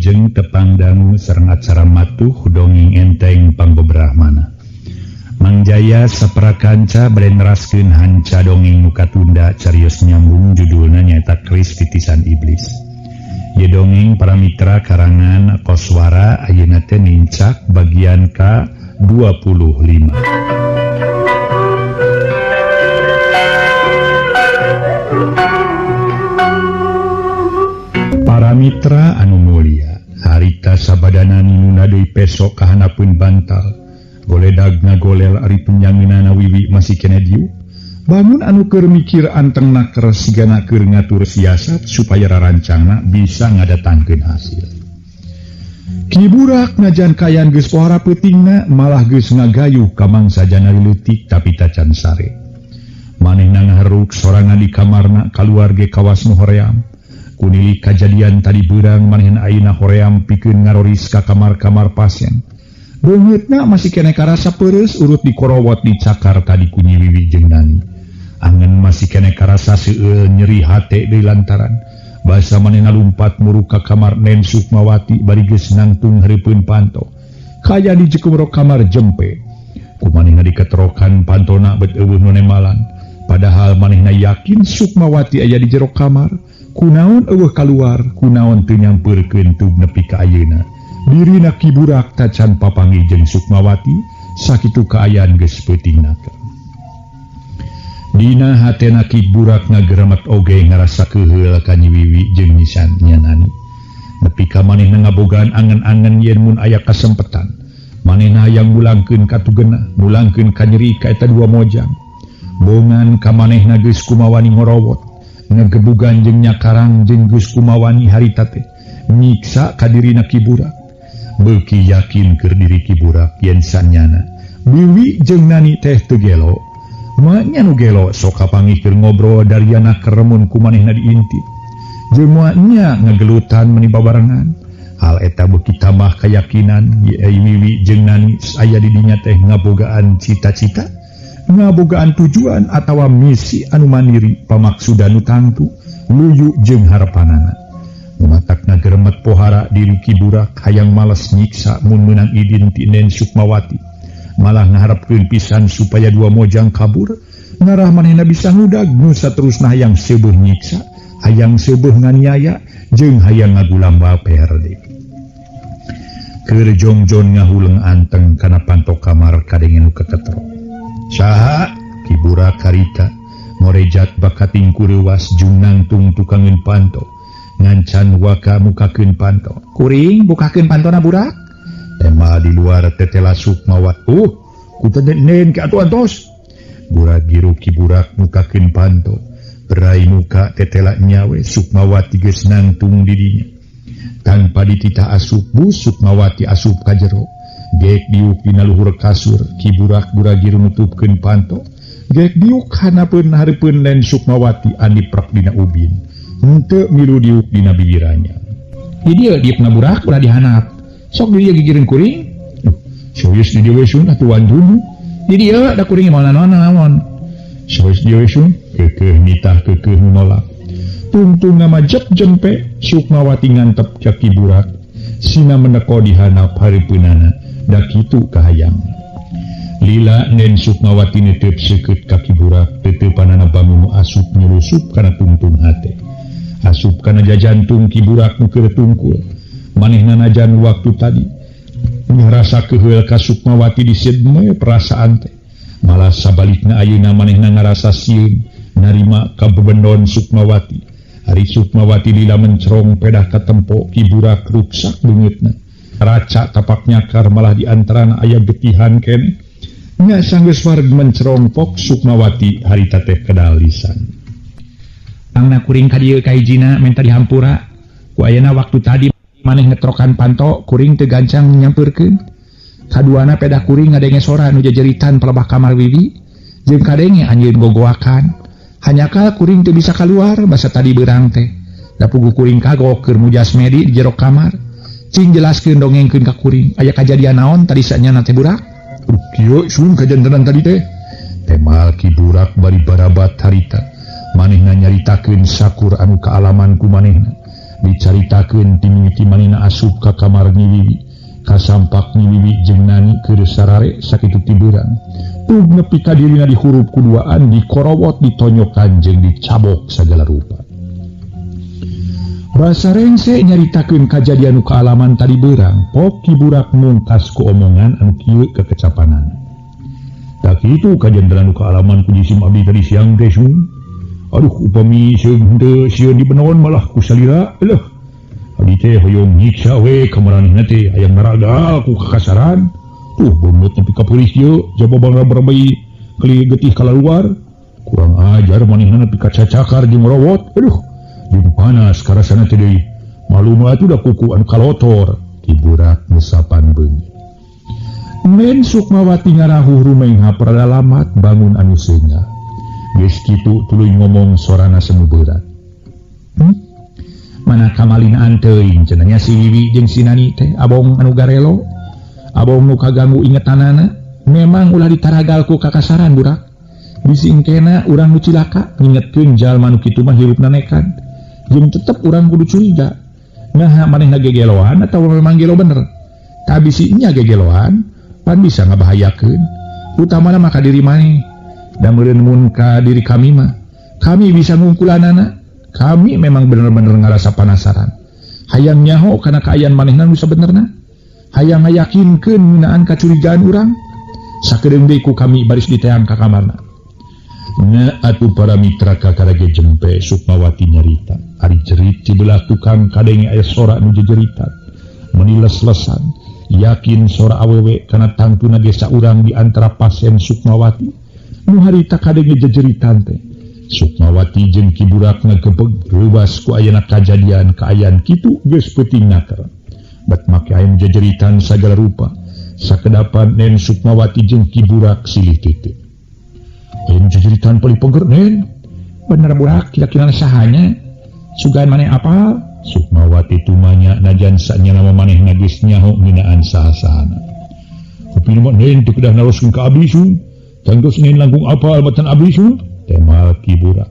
Wilujeng tepang dangu sareng acara matuh dongeng enteng pangbebrahmana. Mang Jaya saprakanca bade neraskeun hanca dongeng nu katunda carios nyambung judulna nyaeta Keris Titisan Iblis. Ieu dongeng para mitra karangan Koswara ayeuna teh nincak bagian ka 25. Para mitra anu mulia, harita sabadana nuna deui pesok kahanapeun bantal. Goledag ngagolel ari penyanginana Wiwi masih kene diuk. Bangun anu keur mikir anteng naker sigana keur ngatur siasat supaya rarancangna bisa ngadatangkeun hasil. Ki Burak najan kayan geus pohara peutingna malah geus ngagayuh ka mangsa jana leutik tapi tacan sare. Manehna ngaharuk sorangan di kamarna kaluar ge kawas nu hoream. Kunili kajadian tadi beurang manehna ayeuna hoream pikeun ngaroris ka kamar-kamar pasien. Beungeutna masih kene karasa peureus urut dikorowot dicakar tadi ku Nyi Wiwi jeung Nani. Angen masih kene karasa seueul nyeri hate deui lantaran basa manehna lumpat muruk ka kamar Nen Sukmawati bari geus nangtung hareupeun panto. Kaya di jekumrok kamar jempe. Ku manehna diketerokan pantona bet eueuh nu nemalan. Padahal manehna yakin Sukmawati aya di jero kamar. Kunaon eueuh kaluar, kunaon teu nyampeurkeun tug nepi ka ayeuna. Dirina Ki Burak tacan papanggih jeung Sukmawati, sakitu kaayaan geus peuting naker. Dina hatena Ki Burak ngageramat oge ngarasa keuheul ka Nyi Wiwi jeung Nyi Nani. Nepi ka manehna ngabogaan angen-angen yen mun aya kasempetan. Manehna hayang mulangkeun ka tugena, mulangkeun ka nyeri ka eta dua mojang. Bongan ka manehna geus kumawani ngorowot. Ngegebugan jeung nyakarang jeung geus kumawani harita teh nyiksa ka dirina Ki Burak. Beuki yakin keur diri Ki Burak yen sanyana Wiwi jeung Nani teh teu gelo. Moal nya nu gelo sok kapanggih keur ngobrol dariana keremun ku manehna diintip. Jeung moal nya ngagelutan meni babarengan. Hal eta beuki tambah kayakinan ye Wiwi jeung Nani aya di dinya teh ngabogaan cita-cita, ngabogaan tujuan atawa misi anu mandiri pamaksudan nu tangtu luyu jeung harapanana. Matakna geremet pohara diri Ki Burak hayang males nyiksa mun meunang idin ti Nen Sukmawati. Malah ngaharepkeun pisan supaya dua mojang kabur, ngarah manehna bisa ngudag nu saterusna hayang seubeuh nyiksa, hayang seubeuh nganiaya jeung hayang ngagulamba perde. Keur jongjon ngahuleng anteng kana panto kamar kadenge nu keketrok. Saha Ki Burak harita ngorejat bakating kureuwas jung nangtung tukangeun panto ngancan waka mukakeun panto. Kuring bukakeun pantona Burak. Tema di luar tetela Sukmawati. Ku teh nen ka atuh antos. Burak giru Ki Burak mukakeun panto. Berai muka tetela nyawe Sukmawati geus nangtung di dinya. Tanpa dititah asup bu Sukmawati asup ka jero. Gek diuk dina luhur kasur, Ki Burak guragiru nutupkeun panto. Gek diuk hanapeun hareupeun Nen Sukmawati anu prek dina ubin. Henteu milu diuk dina bibiranya. Di dieu diukna Burak ulah dihanap. Sok di dieu gigireun kuring. Serius di dieu we sun atuh wantun. Di dieu da kuring moal naon-naon. Serius di dieu we sun, keukeuh nitah keukeuh nolak. Tungtung ngamajep jempe Sukmawati ngantep ka Ki Burak. Sina meneko dihanap hareupeunana. Da kitu kahayang. Lila Nen Sukmawati netep seukeut ka Ki Burak, teteupanana bangun asup nyulusup kana tungtung hate. Asup kana jajantung Ki Burak nu keur tungkul. Manehna najan waktu tadi ngarasa keuheul ka Sukmawati diseudmeun perasaan teh. Malah sabalikna ayeuna manehna ngarasa sieun narima kabebendon Sukmawati. Ari Sukmawati lila mencerong pedah katempo Ki Burak ruksak beungeutna. Raca tapak nyakar malah di antarana aya getihan keneh. Nya sanggeus wareg mencerongpok Sukmawati harita teh kedal lisan. Pangna kuring ka dieu ka hijina menta dihampura. Ku ayeuna waktu tadi maneh ngetrokan panto kuring teu gancang nyampeurkeun. Kaduana pedah kuring ngadenge sora nu jajeritan pelebah kamar Wiwi jeung kadenge anjeun gogoakan. Hanyakal kuring teu bisa kaluar basa tadi beurang teh. Da puguh kuring kagok keur mujas medi di jero kamar. Cing jelaskeun dongengkeun ka kuring aya kajadian naon tadi sanyana teh Burak. Kieu sun kajantenan tadi teh. Temal Ki Burak bari barabat harita. Manehna nyaritakeun sakur anu kaalaman ku manehna. Dicaritakeun ti mimiti manehna asup ka kamar Nyi Wiwi kasampak Nyi Wiwi jeung Nani keur sarare sakitu ti beurang. Tug nepi ka dirina dihurup ku duaan dikorowot ditonyokan jeung dicabok sagala rupa. Basa rengse nyaritakeun kajadian nu kaalaman tadi beurang, pok Ki Burak mungkas ku omongan anu kieu kekecapanana. Tak kitu kajenderan nu kaalaman ku jisim abdi tadi siang teh sung. Aduh upami sieun henteu sieun dibenon malah ku salira leuh. Abdi teh hoyong nyiksa we ka maranehna teh hayang ngaraga ku kakasaran. Tuh beungeut nepi ka peulis ieu jaba bangga-bangga keli getih kalaluar. Kurang ajar manehna nepi ka cacakar jeung rowot. Aduh jeung panas karasana teh deui. Malu mah atuh da kuku anu kalotor. Ki Burak ngusapan beungit. Men Sukmawati ngarahuh rumengha pradalamat bangun anu seungah. Geus kitu tuluy ngomong sorana semu beurat. Mana kamalinaan teuing cenah nya si Wiwi jeung si Nani teh abong anu garelo. Abong nu kaganggu ingetanana memang ulah ditaragal ku kakasaran burak. Bisi engkena urang nu cilaka ngingetkeun jalma nu kitu mah hirupna nekat. Jeung tetep urang kudu curiga. Naha manehna gegeloan atawa memang gelo bener. Ta bisi nya gegeloan pan bisa ngabahayakeun. Utamana mah ka diri maneh. Da meureun mun ka diri kami mah kami bisa ngungkulanana. Kami memang bener-bener ngarasa panasaran. Hayang nyaho kana kaayaan manehna nu sabenerna. Hayang ngayakinkeun ngeunaan kacurigaan urang. Sakedeung deui ku kami baris diteang ka kamarna. Nya atuh para mitra kakarage jempe Sukmawati nyarita. Ari jerit ti belah tukang kadenge aya sora nu jejeritan. Meuni les-lesan. Yakin sora awewe kana tangtuna ge saurang di antara pasien Sukmawati. Nu harita kadenge jejeritan teh. Sukmawati jeung Ki Burak ngagebeg reuwas ku ayana kajadian kaayaan kitu geus peuting naker. Bet make aya nu jejeritan sagala rupa. Sakedapan Nen Sukmawati jeung Ki Burak silih titip. Aya nu jejeritan paling pengker Nen. Bener Burak kira-kira sahanya? Sugan maneh apal? Sukmawati tumanya najan sanyana manehna geus nyaho ngeunaan saha-sahana. Kupina mah Nen teu kedah naroskeun ka abdi sun. Tangtos Nen langkung apal batan abdi sun. Temal Ki Burak.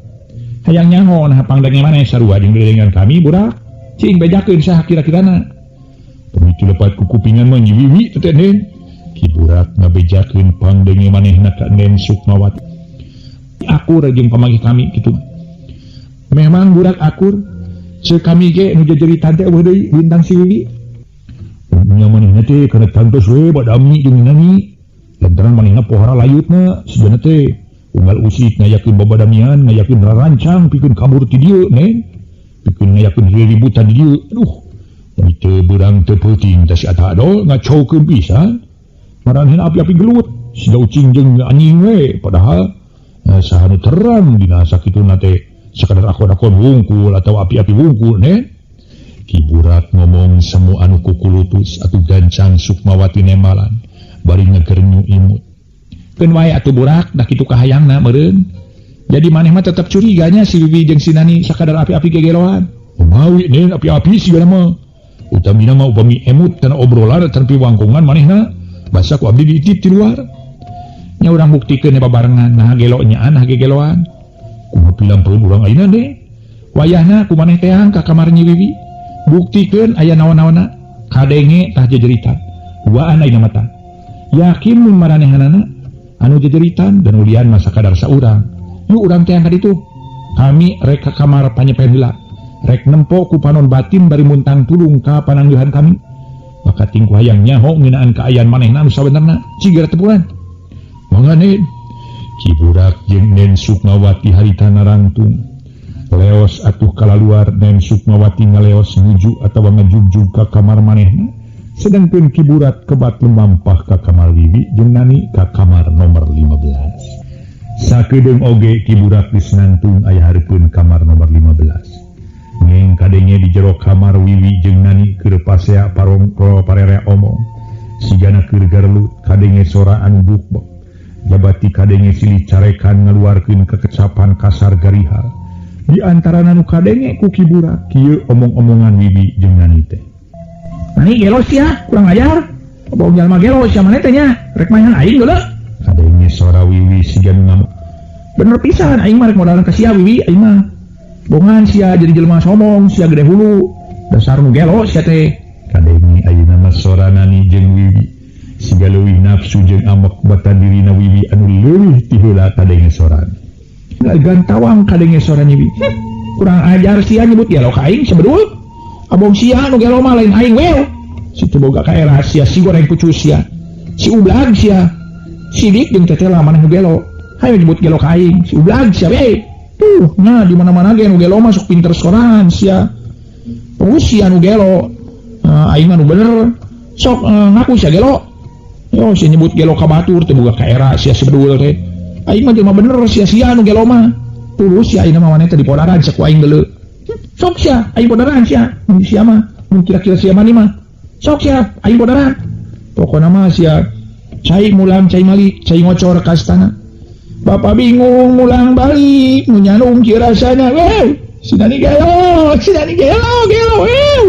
Hayang nyaho nah pangdenge maneh sarua jeung dedengan kami Burak. Cing bejakeun saha kira-kirana. Pemicu lepat ku kupingan mah Nyi Wiwi teh Nen. Ki Burak ngabejakeun pangdenge manehna ka Nen Sukmawati. Akur jeung pamanggih kami kitu. Memang Burak akur. Ceuk kami ge nu jejeritan teh eueuh deui bintang si Wiwi. Nya manehna teh kana tangtos we badami jeung Nani. Lantaran manehna pohara layutna sigana teh unggal usik ngayakeun babadamian, ngayakeun rarancang pikeun kabur ti dieu Nen. Pikeun ngayakeun riributan di dieu. Aduh, mun teu beurang teu peuting teh si Ata Adol ngacaukeun pisan. Maranehna api-api gelut, siga ucing jeung anjing we, padahal saha nu terang dina sakituna teh sakadar akon-akon wungkul atawa api-api wungkul Nen. Ki Burak ngomong semu anu kukulutus atuh gancang Sukmawati nemalan bari ngagerenyu imut. Keun wae atuh Burak da kitu kahayangna meureun. Jadi maneh mah tetep curiganya si Wiwi jeung si Nani sakadar api-api gegeloan. Kumawi Nen api-api sigana mah. Utamina mah upami emut kana obrolan atawa piwangkungan manehna basa ku abdi diitip ti luar. Nya urang buktikeun babarengan nah gelo nyaan nah gegeloan. Kumaha pilampeun urang ayeuna deh. Wayahna ku maneh teang ka kamar Nyi Wiwi. Buktikeun aya naon-naonna kadenge tah jejeritan. Duaan ayeuna mah tah. Yakin mun maranehanana anu jejeritan dan ulian mah sakadar saurang. Yuk urang teang ka ditu. Kami rek ka kamar panyepen heula. Rek nempo ku panon batin bari muntang tulung ka pananggihan kami. Maka tingku hayang nyaho ngeunaan kaayaan manehna anu sabenerna. Ciga tepuran. Mangga Nen. Ki Burak jeung Nen Sukmawati harita narangtung. Leos atuh kalaluar Nen Sukmawati ngaleos nuju atawa ngajugjug ka kamar manehna. Sedangkeun Ki Burak kebat lumampah ka kamar Wiwi jeung Nani ka kamar nomor 15. Sakedeung oge Ki Burak geus nangtung aya hareupeun kamar nomor 15. Ngeng kadenge di jero kamar Wiwi jeung Nani keur pasea parongko parerea omong. Sigana keur garelut kadenge sora anu bukbek. Jabati kadenge silih carekan ngaluarkeun kekecapan kasar garihal. Di antara nu kadenge ku Ki Burak kieu omong-omongan Wiwi jeung Nani teh. Nani gelo sia, kurang ajar. Bohong jalma gelo sia maneh teh nya, rek mainan aing geuleuh. Kadenge sora Wiwi siga nu ngamuk. Bener pisan aing mah rek modalan ka sia Wiwi aing mah. Bongan sia jadi jelema somong, sia gede hulu. Dasar nu gelo sia teh. Kadenge ayeuna mah sora Nani jeung Wiwi. Siga leuwih nafsu jeung amok batan dirina Wiwi anu leuwih ti heula kadenge soran. Gantawang kadenge sora Wiwi. Kurang ajar sia nyebut gelo ka aing sabedul. Abong sia nu gelo mah lain aing wew. Si teu boga kaera sia si goreng kucu sia. Si ublag sia. Sidik jeung teteh lah maneh nu gelo. Hayo nyebut gelo ka aing, si ublag sia we. Tuh, nah di mana-mana ge nu gelo mah sok pinter sorangan sia. Terus sia nu gelo. Aing mah nu bener. Sok ngaku sia gelo. Yo sia nyebut gelo ka batur teu boga kaera sia sebedul teh. Aing mah jelema bener sia-sia nu gelo mah. Tulus sia ayeuna mah maneh teh dipodaran sia ku aing geuleuh. Sok sia, aing podaran sia. Mun sia mah, mun kira-kira sia mani mah. Sok sia, aing podaran. Pokona mah sia cai mulang cai malik, cai ngocor ka astana. Bapak bingung mulang balik, nu nyanung kieu rasana. Weh, si Nani gelo, gelo, weh.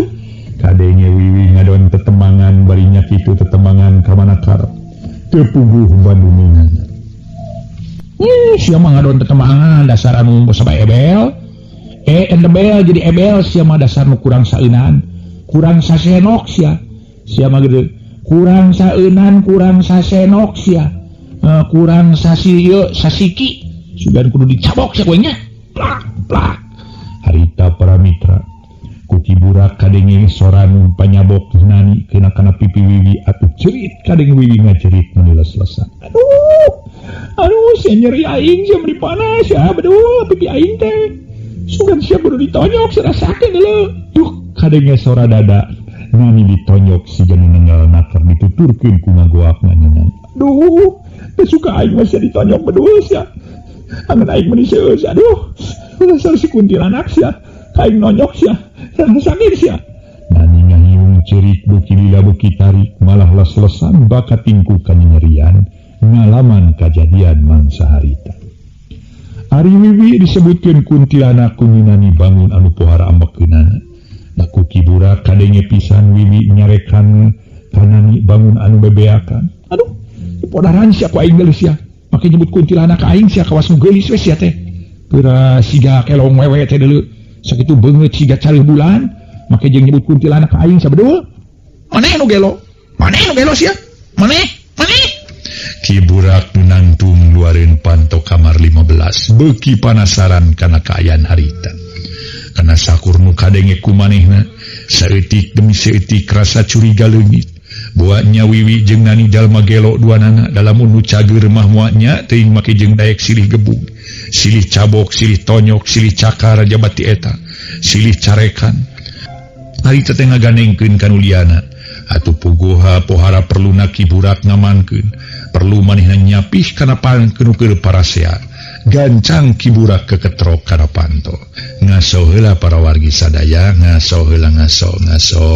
Kadenge Wiwi ngadon tetembangan barinya kitu tetembangan ka mana karep. Teu puguh banduningan. Sia mah ngadon tetembangan dasar anu sabab ebel. Endebel jadi ebel sia mah dasar nu kurang saeunan, kurang sasenok sia. Sia mah gede kurang saeunan, kurang sasenok sia. Kurang sasi ieu sasiki. Sugan kudu dicabok sia kuenya. Plak plak. Harita para mitra. Ku Ki Burak kadenge soran panyabok Nani kena kana pipi Wiwi atuh cerit kadenge Wiwi ngacerit meniles-lesan. Aduh. Aduh, sia nyeri aing sia meuni panas ya, aduh pipi aing teh. Sugan sia kudu ditonyok sia rasakeun deuleu. Duh, kadenge sora dada Nani ditonyok siga nu nenggal naker dituturkeun ku ngagoak nyanyeunang. Aduh, teu suka aing mah sia ditonyok bedul sia. Angan aing meuni seueus aduh. Dasar si kuntilanak sia. Aing nonyok sia. Sakit sia. Nani ngahiung cerik beuki lila beuki tarik malah les-lesan bakat tingku kanyerian ngalaman kajadian mangsa harita. Ari Wiwi disebutkeun kuntilanak ku Nani bangun anu pohara ambekeunana. Da ku Ki Burak kadenge pisan Wiwi nyarekan ka Nani bangun anu bebeakan. Aduh, podaran sia ku aing geus sia. Make nyebut kuntilanak ka aing sia kawas nu geulis we sia teh. Geura siga kelong wewe teh deuleu. Sakitu beungeut siga calih bulan, make jeung nyebut kuntilanak ka aing sabedul. Maneh nu gelo? Maneh nu gelo sia? Maneh? Maneh? Ki Burak nu nangtung luareun panto kamar 15 beuki panasaran kana kaayaan harita. Kana sakur nu kadenge ku manehna, saeutik demi saeutik rasa curiga leungit. Buatnya Wiwi jeung Nani jalma gelo duanana dalam nu cager mah muatnya teuing make jeung daek silih gebug, silih cabok, silih tonyok, silih cakar jabati eta, silih carekan. Harita teh ngaganengkeun ka nu liana. Atuh puguha pohara perluna Ki Burak ngamankeun, perlu manehna nyapih kana pangkeun keur parasea. Gancang Ki Burak keketrok kana panto. Ngaso heula para wargi sadaya, ngaso heula ngaso ngaso.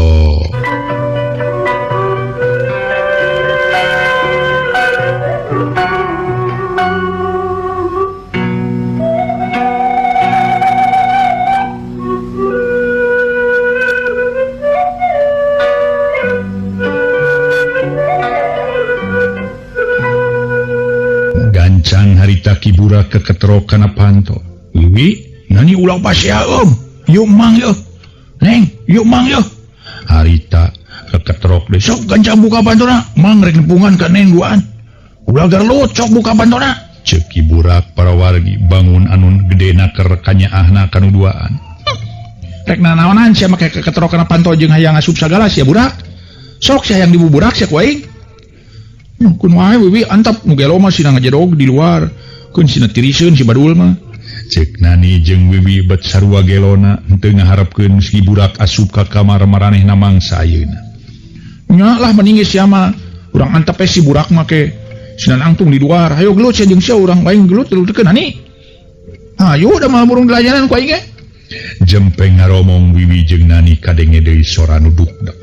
Gancang harita Ki Burak keketrok kana panto. Wiwi, Nani ulah pasea om. Yuk mang yeuh. Neng, yuk mang yeuh. Harita keketrok deui. Sok gancang buka pantona. Mang rek nepungan ka neng duaan. Ulah garlut sok buka pantona. Ceuk Ki Burak para wargi bangun anu gede naker kanyaahna kanu duaan. Rek nanaonan sia make keketrok kana panto jeung hayang asup sagala sia burak. Sok sia hayang dibuburak sia ku aing. Kun wae Wiwi antap nu gelo mah sina ngajedog di luar. Keun sina tiriseun si badul mah. Ceuk Nani jeung Wiwi bet sarua gelona henteu ngaharepkeun si Burak asup ka kamar maranehna mangsa ayeuna. Nya lah mending geus sia mah. Urang antep si Burak mah ke sina nangtung di luar. Hayo gelut sia jeung sia urang aing gelut telurkeun Nani. Hayo da mah burung delajanan ku aing ge. Jempeng ngaromong Wiwi jeung Nani kadenge deui sora nu dukdak.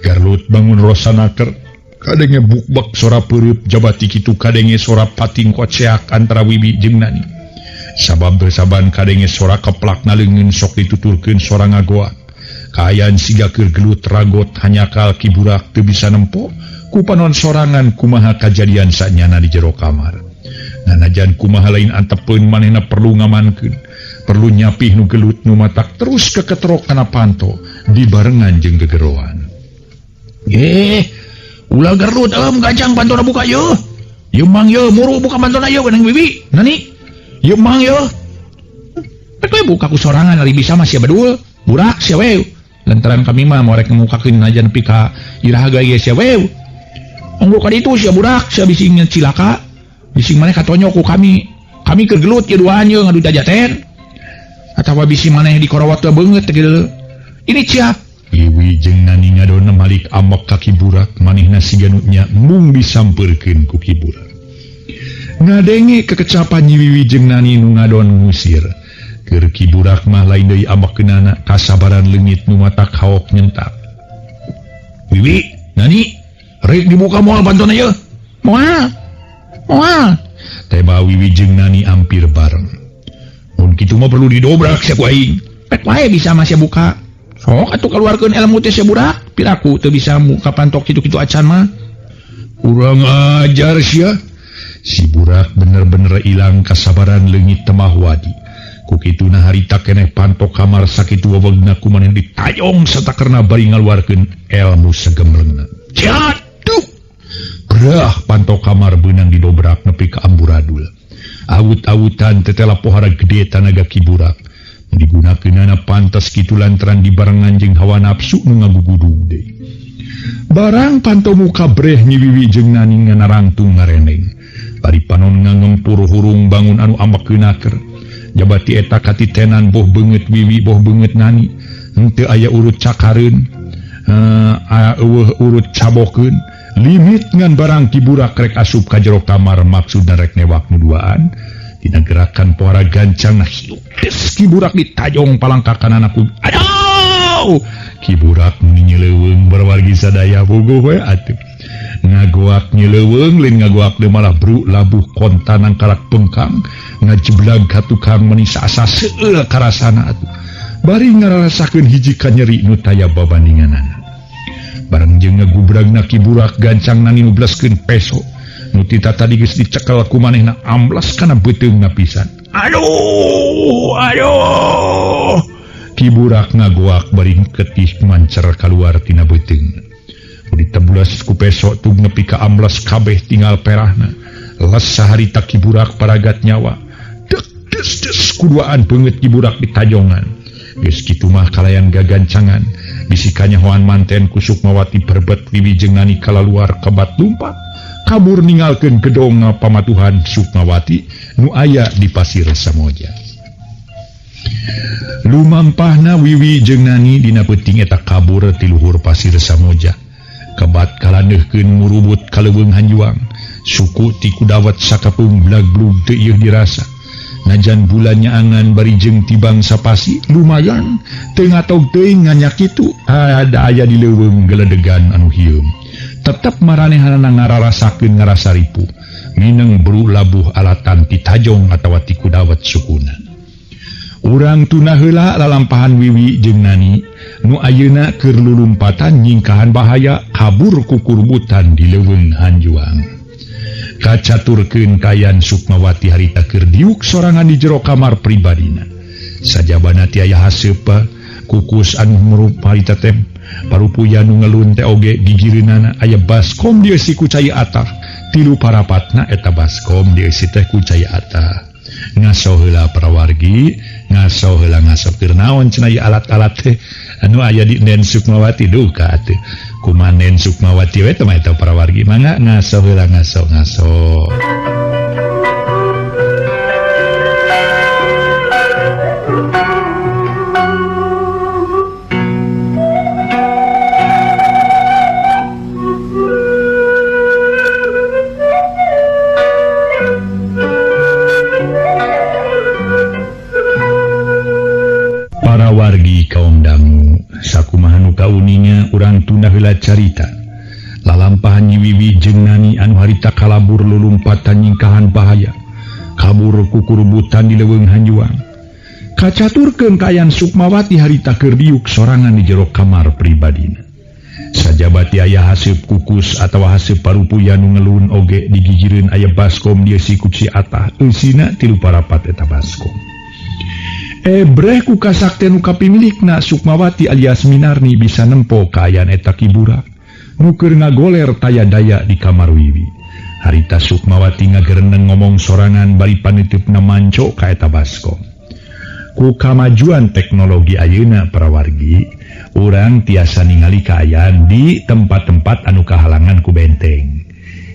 Garlut bangun rosa naker. Kadenge bukbak sora peureub jabati kitu kadenge sora pating koceak antara Wiwi jeung Nani. Sabab bersaban kadenge sora keplak naleungeun sok dituturkeun sora ngagoa. Kaayaan siga keur gelut ragot hanyakal Ki Burak teu bisa nempo ku panon sorangan kumaha kajadian sanyana di jero kamar. Nanajan kumaha lain antepeun manehna perlu ngamankeun, perlu nyapih nu gelut nu matak terus keketrok kana panto Dibarengan jeung gegeroan. Ulah gerut gancang pantona buka yeuh. Yeuh mang yeuh muru buka pantona yeuh geuning Wiwi. Nani? Yeuh mang yeuh. Pek we buka ku sorangan ari bisa mah sia bedul. Burak sia we. Lantaran kami mah morek ngemukakeun aja nepi ka iraha ge sia we. Onggo ka ditu sia burak sia bisi cilaka. Bisi maneh katonyo ku kami. Kami keur gelut ieu duaan yeuh ngadu jajaten. Atawa bisi maneh dikorowat teh beungeut teh kieu. Ini ciap. Wiwi jeung Nani ngadon malik amok ka Ki Burak manehna siga nu nya mung disampeurkeun ku Ki Burak. Ngadenge kekecapan Nyi Wiwi jeung Nani nu ngadon ngusir. Keur Ki Burak mah lain deui amekeunana kasabaran leungit nu matak haok nyentak. Wiwi, Nani, rek dibuka moal pantona yeuh? Moal. Moal. Teba Wiwi jeung Nani ampir bareng. Mun kitu mah perlu didobrak sia ku aing. Pek wae bisa mah sia buka. Sok atuh kaluarkeun ilmu teh sia burak, piraku teu bisa muka pantok kitu-kitu acan mah. Urang ajar sia. Si burak bener-bener ilang kasabaran leungit temah wadi. Ku kituna harita keneh pantok kamar sakitu wewegna ku maneh ditayong satakerna bari ngaluarkeun ilmu segemlengna. Jatuh. Brah pantok kamar beunang didobrak nepi ka amburadul. Awut-awutan tetela pohara gede tanaga Ki Burak. Digunakeunana pantes kitu lantaran dibarengan jeung hawa nafsu nu ngagugudug deui. Barang panto muka breh Nyi Wiwi jeung Nani nganarangtung ngareneng. Bari panon ngangempur hurung bangun anu ambeukeunaker. Jabati eta katitenan boh beungeut Wiwi boh beungeut Nani. Henteu aya urut cakareun, eueuh urut cabokeun. Limit ngan barang Ki Burak rek asup ka jero kamar maksudna rek newak nu duaan. Dina gerakan pohara gancang nah hiup des Ki Burak ditajong palangkakan ku. Aduh! Ki Burak nyeleuweung berwargi sadaya puguh we atuh. Ngagoak nyeleuweung lain ngagoak deui malah bru labuh kontanang kalak pengkang ngajeblag ka tukang meuni saasa seueul karasana atuh. Bari ngararasakeun hiji kanyeri nu taya babandinganana. Bareng jeung ngagubragna Ki Burak gancang nani nubleskeun peso. Nu tita tadi geus dicekel ku manehna amblas kana beuteungna pisan. Aduh, aduh. Ki Burak ngagoak bari ketih mancer kaluar tina beuteung. Nu ditebulas ku peso tug nepi ka amblas kabeh tinggal perahna. Les saharita Ki Burak paragat nyawa. Dek des des kuduaan beungeut Ki Burak ditajongan. Geus kitu mah kalayan gagancangan. Bisi kanyahoan manten ku Sukmawati berbet Wiwi jeung Nani kalaluar kebat lumpat. Kabur ninggalkeun gedong pamatuhan Sukmawati nu aya di Pasir Samoja. Lumampahna Wiwi jeung Nani dina peuting eta kabur ti luhur Pasir Samoja. Kebat kalandeuhkeun murubut ka leuweung hanjuang. Suku ti kudawat sakapeung blag-blug teu ieu dirasa. Najan bulan nyaangan bari jeung tibang sapasi lumayan teu ngatog teuing nganyak kitu ada aya di leuweung geledegan anu hieum. Tetep maranehanana ngararasakeun ngarasa ripuh. Mineng bru labuh alatan ti tajong atawa ti kudawat sukuna. Urang tuna heula lalampahan Wiwi jeung Nani nu ayeuna keur lulumpatan nyingkahan bahaya kabur ku kurbutan di leuweung hanjuang. Kacaturkeun kayan Sukmawati harita keur diuk sorangan di jero kamar pribadina. Sajabana ti aya haseup kukus anu murup harita teh parupuya nu ngelun teh oge gigireunana aya baskom dieusi ku cai atah. Tilu parapatna eta baskom dieusi teh ku cai atah. Ngaso heula parawargi, ngaso heula ngaso keur naon cenah ieu alat-alat teh anu aya di Nen Sukmawati duka atuh. Kumaha Nen Sukmawati we teh mah eta parawargi mangga ngaso heula ngaso ngaso. Wargi kaum dangu sakumaha nu kauninya urang tunda heula carita lalampahan Nyi Wiwi jeung Nani anu harita kalabur lulumpatan nyingkahan bahaya kabur ku kurubutan di leuweung hanjuang kacaturkeun kaayaan Sukmawati harita keur diuk sorangan di jero kamar pribadina. Sajabati aya haseup kukus atawa haseup parupuya nu ngelun oge digigireun aya baskom dieusi ku ci atah eusina tilu parapat eta baskom. Ebreh ku kasakten nu kapimilikna Sukmawati alias Minarni bisa nempo kaayaan eta Ki Burak nu keur ngagoler taya daya di kamar Wiwi. Harita Sukmawati ngagereneng ngomong sorangan bari paneuteup manco ka eta baskom. Ku kamajuan teknologi ayeuna parawargi, urang tiasa ningali kaayaan di tempat-tempat anu kahalangan ku benteng.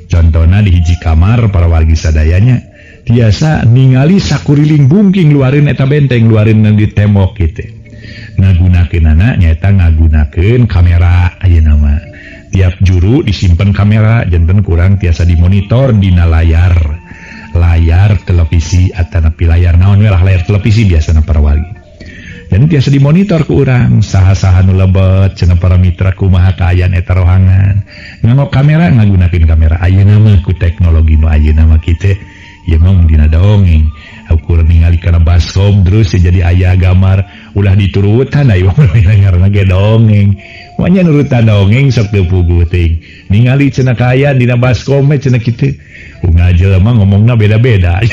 Contohna di hiji kamar parawargi sadayanya tiasa ningali sakuriling bungking luarin eta benteng luarin di tembok gitu. Ngagunakeunana nyaeta ngagunakeun kamera ayeuna mah. Tiap juru disimpen kamera janten kurang tiasa dimonitor dina layar. Layar televisi atanapi layar naon we lah layar televisi biasana parawargi. Dan tiasa dimonitor ku urang saha-saha nu lebet cenah para mitra kumaha kaayaan eta rohangan. Nganggo kamera ngagunakeun kamera ayeuna mah ku teknologi nu ayeuna mah kitu ieu mah dina dongeng. Ukur ningali kana baskom terus jadi aya gambar ulah diturutan ayo ngaranna ge dongeng. Manya nurutan dongeng sok teu puguh teuing. Ningali cenah kaayaan dina baskom we cenah kitu. Unggal jelema ngomongna beda-beda.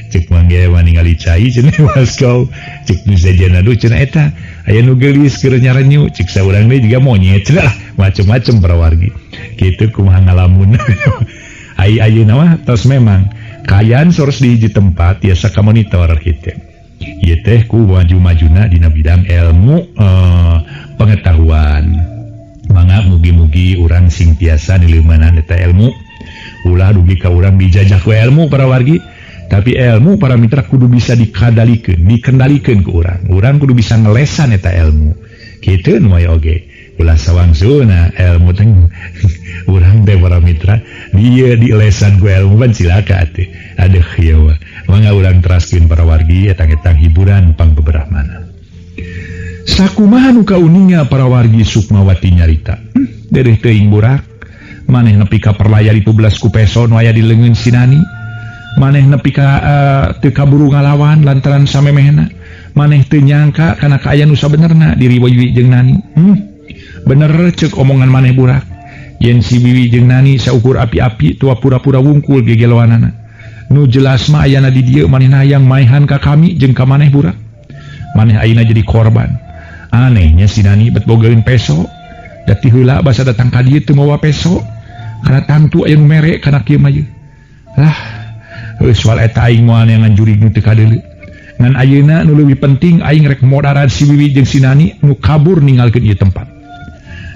Cek mangge mah ningali cai cenah baskom. Cek nu sejenna duh cenah eta aya nu geulis keur nyarenyu cek saurang deui juga monyet cenah lah macem-macem parawargi. Kitu kumaha ngalamun. Ai ayeuna mah tos memang kaayaan soros di hiji tempat tiasa kamonitor kitu. Ieu teh ku maju-majuna dina bidang ilmu pengetahuan. Mangga mugi-mugi urang sing tiasa nileumanan eta ilmu. Ulah dugi ka urang dijajah ku ilmu parawargi, tapi ilmu para mitra kudu bisa dikadalikeun, dikendalikeun ku urang. Urang kudu bisa ngelesan eta ilmu. Kitu nu aya oge. Ulah sawangsuna ilmu teh urang teh para mitra dia dilesan ku ilmu pan cilaka atuh. Aduh ieu mah. Mangga urang teraskeun para wargi etang-etang hiburan pangbeberahmana. Sakumaha nu kauninga para wargi Sukmawati nyarita. Dereh teuing burak. Maneh nepi ka perlayar itu belas ku peso nu aya di leungeun si Nani. Maneh nepi ka teu kaburu ngalawan lantaran samemehna. Maneh teu nyangka kana kaayaan nu sabenerna diri Wiwi jeung Nani. Bener ceuk omongan maneh burak. Yen si Wiwi jeung Nani saukur api-api tua pura-pura wungkul gegeloanana. Nu jelas mah ayana di dieu manehna hayang maehan ka kami jeung ka maneh burak. Maneh ayeuna jadi korban. Anehnya si Nani bet bogaeun peso. Dati heula basa datang ka dieu teu mawa peso. Kana tangtu aya nu mere kana kieu mah ieu. Lah, heuh soal eta aing moal neangan jurig nu teu kadeuleu. Ngan ayeuna nu leuwih penting aing rek modaran si Wiwi jeung si Nani nu kabur ninggalkeun ieu tempat.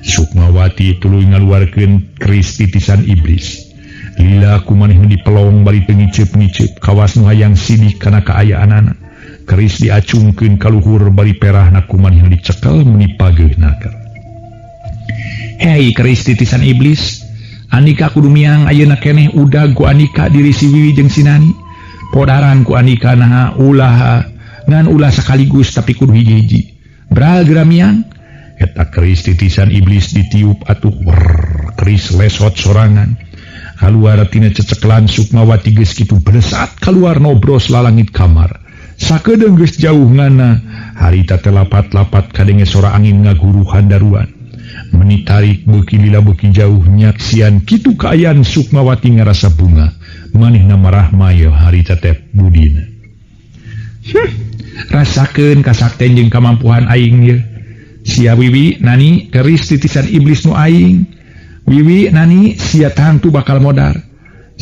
Sukmawati tuluy ngaluarkeun keris titisan iblis. Lila ku manehna dipelong bari teu ngiceup-ngiceup kawas nu hayang sidik kana kaayaanana. Keris diacungkeun ka luhur bari perahna ku manehna dicekel meuni pageuhna. Hei keris titisan iblis, Andika kudu miang ayeuna keneh udag ku Andika diri si Wiwi jeung si Nani. Podaran ku Andika naha ulah ngan ulah sekaligus tapi kudu hiji-hiji. Bral geura miang. Eta keris titisan iblis ditiup atuh wer, keris lesot sorangan. Kaluar tina ceceklan Sukmawati geus kitu belesat kaluar nobros lalangit kamar. Sakedeung geus jauh ngana harita teh lapat-lapat kadenge sora angin ngaguruh handaruan. Meni tarik beuki lila beuki jauh nyaksian kitu kaayaan Sukmawati ngarasa bunga. Manehna marah mayo harita teh budina. Rasakeun kasakten jeung kamampuhan aing ieu. Sia Wiwi Nani keris titisan iblis nu aing. Wiwi Nani sia tangtu bakal modar.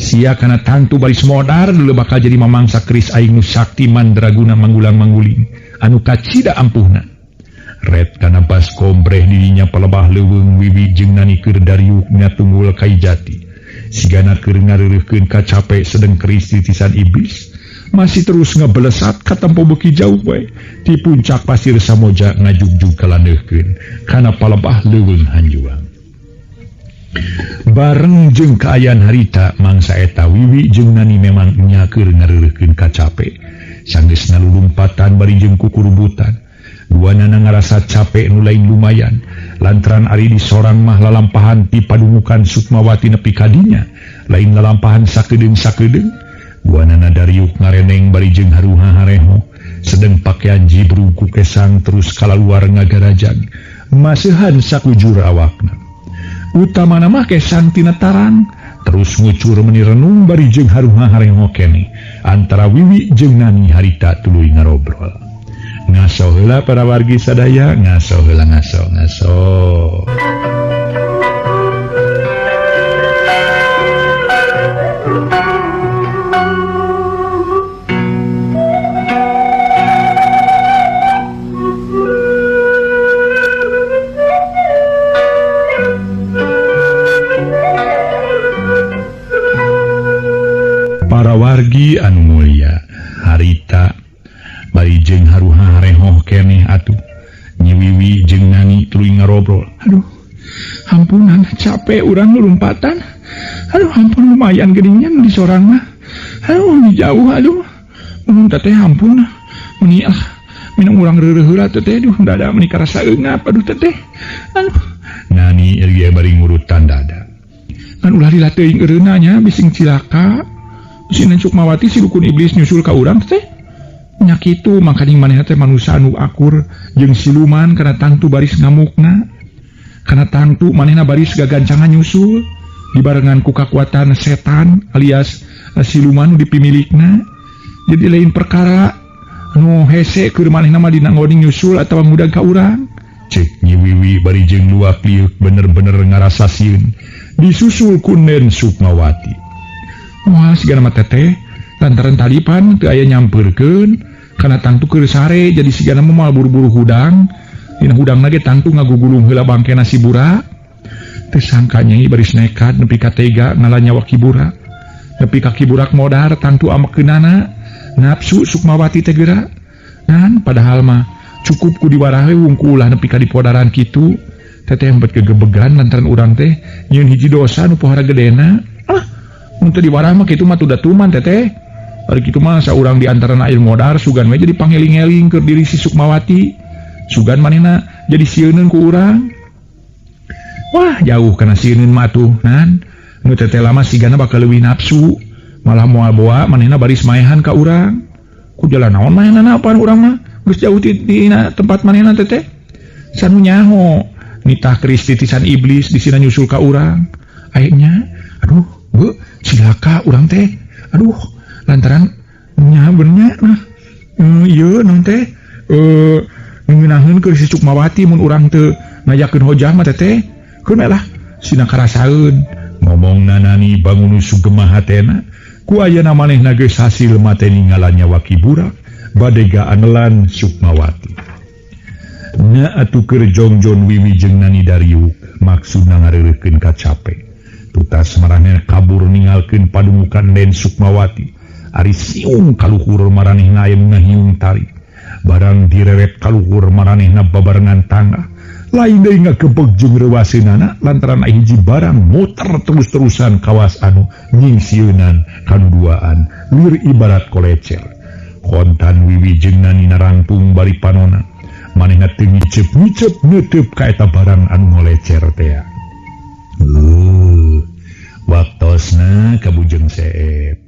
Sia kana tangtu baris modar dulu bakal jadi mamangsa keris aing nu sakti mandraguna manggulang mangguling anu kacida ampuhna. Red kana baskom breh dirinya palebah leuweung Wiwi jeung Nani keur dariuk ngatunggul kai jati. Sigana keur ngareureuhkeun kacape sedeng keris titisan iblis masih terus ngebelesat ka tempo beuki jauh we. Ti puncak pasir Samoja ngajugjug kalandeuhkeun kana palebah leuweung hanjuang. Bareng jeung kaayaan harita mangsa eta Wiwi jeung Nani memang nya keur ngareureuhkeun kacape. Sanggeus nalulumpatan bari jeung kukurubutan. Duanana ngarasa capek nu lain lumayan. Lantaran ari di sorang mah lalampahan ti padumukan Sukmawati nepi ka dinya. Lain lalampahan sakedeung-sakedeung. Duanana dariuk ngareneng bari jeung haruha hareho. Sedeng pakaian jibru ku kesang terus kalaluar ngagarajag. Maseuhan sakujur awakna. Utamana mah kesang tina tarang terus ngucur meni renung bari jeung haruha hareho keneh. Antara Wiwi jeung Nani harita tuluy ngarobrol. Ngaso heula para wargi sadaya, ngaso heula ngaso ngaso. Para wargi anu mulia, harita bari jeung haruha rehoh keneh atuh. Nyi Wiwi jeung Nani tuluy ngarobrol. Aduh, ampunan capek urang lompatan. Aduh, ampun lumayan geuningan di sorang mah. Aduh, di jauh aduh. Mun teteh ampun. Meni ah, minum urang reureuh heula teteh aduh dada meni karasa eungap aduh teteh. Aduh, Nani ieu bari ngurutan dada. Kan ulah lila teuing eureunna nya bising cilaka. Si Nen Sukmawati si dukun iblis nyusul ka urang teh. Nya kitu mangkaning manehna teh manusia anu akur jeung siluman kana tangtu baris ngamukna. Kana tangtu manehna baris gagancangan nyusul dibarengan ku kakuatan setan alias siluman nu dipimilikna. Jadi lain perkara nu hese keur manehna mah dina ngoning nyusul atawa ngudag ka urang. Cek Nyi Wiwi bari jeung luak liuk bener-bener ngarasa sieun disusul ku Nen Sukmawati. Wah, sigana mah teteh lantaran talipan teu aya nyampeurkeun kana tangtu keur sare jadi sigana mah moal buru-buru hudang. Dina hudangna ge tangtu ngagugulung heula bangkena si Burak. Teu sangka nyai baris nekat nepi ka tega ngala nyawa Ki Burak. Nepi ka Ki Burak modar tangtu amekeunana nafsu Sukmawati teh geura. Ngan padahal mah cukup ku diwarahe wungkul ulah nepi ka dipodaran kitu. Teteh hempet gegebegan lantaran urang teh nyieun hiji dosa nu pohara gedena. Ah, mun teu diwarah mah kitu mah tuda tuman teteh. Ari kitu mah saurang di antarana air modar sugan we jadi pangeling-eling keur diri si Sukmawati. Sugan manehna jadi sieuneun ku urang. Wah, jauh kana sieuneun mah atuh, nan. Nu teteh lama sigana bakal leuwih nafsu. Malah moal boa manehna baris maehan ka urang. Ku jalan naon maehanna apaan urang mah? Geus jauh ti dina tempat manehna teteh. Sanu nyaho nitah keris titisan iblis disina nyusul ka urang. Akhirnya, aduh, bu, cilaka urang teh. Aduh, lantaran nya bener nah. Ieu naon teh? Ngeunaheun keur si Sukmawati mun urang teu ngajakeun hojah mah teteh. Keun lah sina karasaeun. Ngomongna Nani bangun sugema hatena. Ku ayana manehna geus hasil mateni ngalanyawa Ki Burak badega anelan Sukmawati. Nya atuh keur jongjon Wiwi jeung Nani dariuk maksudna ngareureukkeun kacape. Tutas maranehna kabur ninggalkeun padumukan Den Sukmawati. Ari siung kaluhur maranehna aya nu ngahiung tarik. Barang direret kaluhur maranehna babarengan tangga. Lain deui ngagebeg jeung reuwaseunana lantaran aya hiji barang muter terus-terusan kawas anu nyingsieunan kanu duaan lir ibarat kolecer. Kontan Wiwi jeung Nani narangtung bari panona. Manehna teu ngiceup-ngiceup neuteub ka eta barang anu ngolecer tea. Waktosna ka Bujeng Seep.